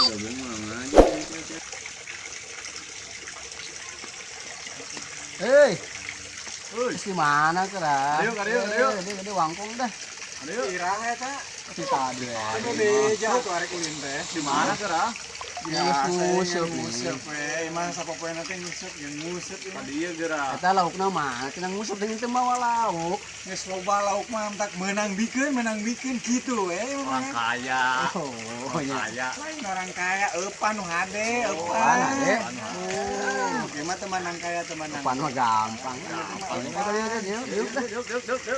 Gabung mah. Hei. Di mana kira? Ayo, ayo, ayo. Ini wangkong dah. Ayo. Irah eta. Si tadi. Anu beja tuh arek ulin teh. Di mana kira? Nguseup, nguseup we. Emang sapopoena teh nguseup jeung nguseup ieu. Tadi ieu geura. Eta laukna mah cenah nguseup deui teu mawa lauk. Geus loba lauk mah tak meunang bikeun kitu we. Orang kaya. Oh, Orang kaya. Lain orang kaya eupan nu hade, eupan. hade. Oh, oke mah teu menang kaya teu menang. Eupan mah gampang.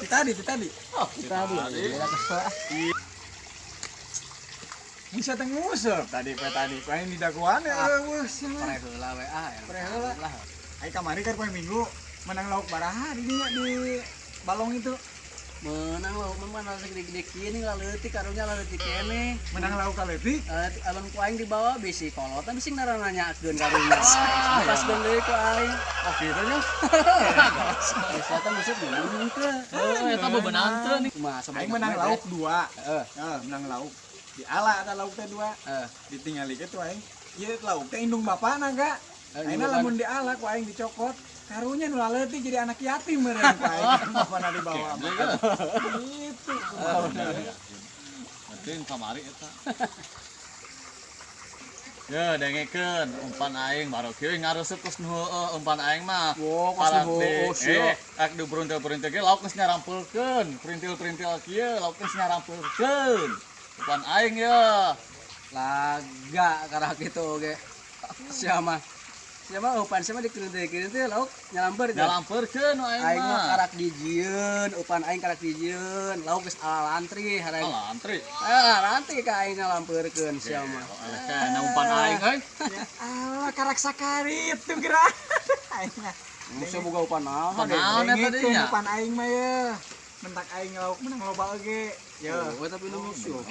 Tadi tadi. Oh, Tadi. Beda kesel. Bisa teh nguseup tadi poe tadi. Ku aing didagoan eueuh sia. Pare heula we ah. Pare heula. Aing kamari kan poe Minggu menang lauk baraha di dinya di balong itu. Menang lauk mah mana segede-gede kieu nih laleutik karunya laleutik keneh. Menang lauk kaleutik. Abang ku aing dibawa bisi kolotan bisi narananyakeun karunya. Dipaskeun deui ku aing. Oh, kitu nya. Geus eta nguseup menang teu. Oh, eta bebenang teu nih. Kumaha sobat? Aing menang lauk 2. Heeh. Heeh, menang lauk. Di ala eta lauk teh 2. Heeh. Ditingali ke tuh aing. Ieu lauk teh indung bapana ga. Aingna lamun diala ku aing dicokot. Karunya nu laleutik jadi anak yatim meureun ku aing. Bapana dibawa mah. Gitu. Penting kamari eta. Ya, dengekeun umpan aing baru kieu ngaresep geus nu heueuh umpan aing mah. Wo, kos nu heueuh sia. Ek di perintil-perintil ge lauk geus nyarampulkeun. Perintil-perintil kieu lauk geus nyarampulkeun. Umpan aing ya. Laga karena kitu oge. Sia mah. Sia mah umpan sia mah dikeureun-keureun lauk nyalampeurkeun. Nyalampeurkeun nu aing Aing mah mah. karak dijieun, umpan aing karak dijieun, lauk geus ala lantri hareng. Ala lantri. Ah, lantri ka aing nyalampeurkeun sia mah. Eleh na umpan aing euy. Ya Allah karak sakarit tuh geura. Aing mah. Sia boga umpan naon? Umpan naon eta Dengekeun dinya? umpan aing mah ye. Mentak aing lauk menang loba oge. Ye. Oh, tapi nu musuh.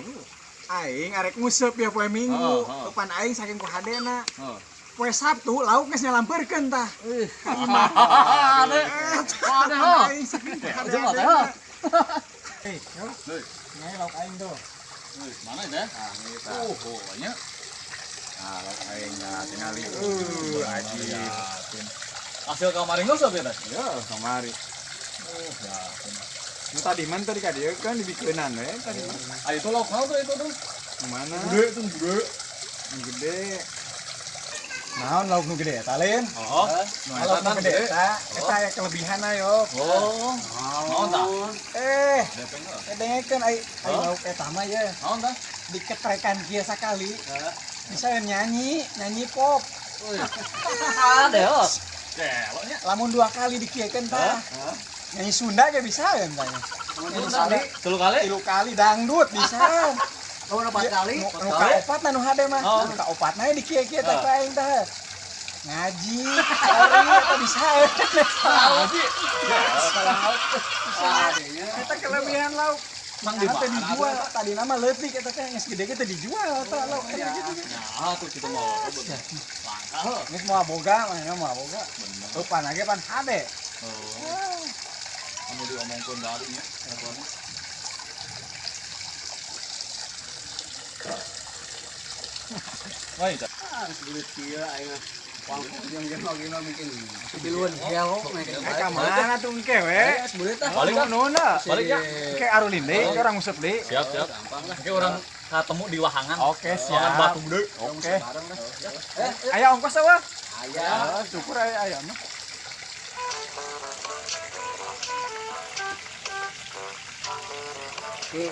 Aing arek nguseup ya poe Minggu. Umpan aing saking ku hadena. Poe Sabtu lauk geus nyalampeurkeun tah. Ade. Ade ho. Aing saking ku Jeung teh. hadena. Eh, yo. Ngai lauk aing tuh. Mana teh? Ah, ngai Oh, oh nya. Ah, lauk aing dah tingali. Aji. Hasil kamari nguseup ya teh? Ya, kamari. Oh, ya. Nu tadi man tadi ka dieu kan dibikeunan we tadi mah. Ah, itu lauk naon tuh itu tuh? Nu mana? Gede itu gede. Nu gede. Naon lauk nu gede eta lain? Oh. Nu lauk nu gede eta, eta aya kelebihanna yo. Oh. Naon tah? Eh, dengekeun ai lauk eta mah ye. Naon tah? Diketrekan kieu sakali. Bisa nyanyi, nyanyi pop. Ade ho. Keloknya. Lamun 2 kali dikiekeun tah. Nyanyi Sunda ge bisa ya tah. Nyanyi Sunda 3 kali? 3 kali dangdut bisa. Oh, 4 kali. Nu kaopatna nu hade mah. Nu kaopatna dikieu-kieu tah aing tah. Ngaji, cari eta bisa. Ngaji. Eta kelebihan lauk. Mang di Mana teh mana dijual tadi nama leutik eta teh geus gede ge teh dijual tah lauk eta gitu. Nah, tuh kitu mah langka heuh. Geus moal boga mah moal boga. Eupan ge pan hade. Oh. Anu diomongkeun dari nya. Wah, itu. Ah, geus geus kieu aing mah. Wangkong jeung jeung oge mah mungkin. Tiluan gelo mungkin. Ka mana tuh engke we? Geus beuli tah. Balik ah. Nuhun ah. Balik ya. Engke arulin deui, engke urang nguseup deui. Siap, siap. Gampang lah. Engke urang ketemu di wahangan. Oke, Wahangan siap. batu gede. Oke. Bareng lah. Aya ongkos eueuh? Aya. Syukur aya aya mah. Oke.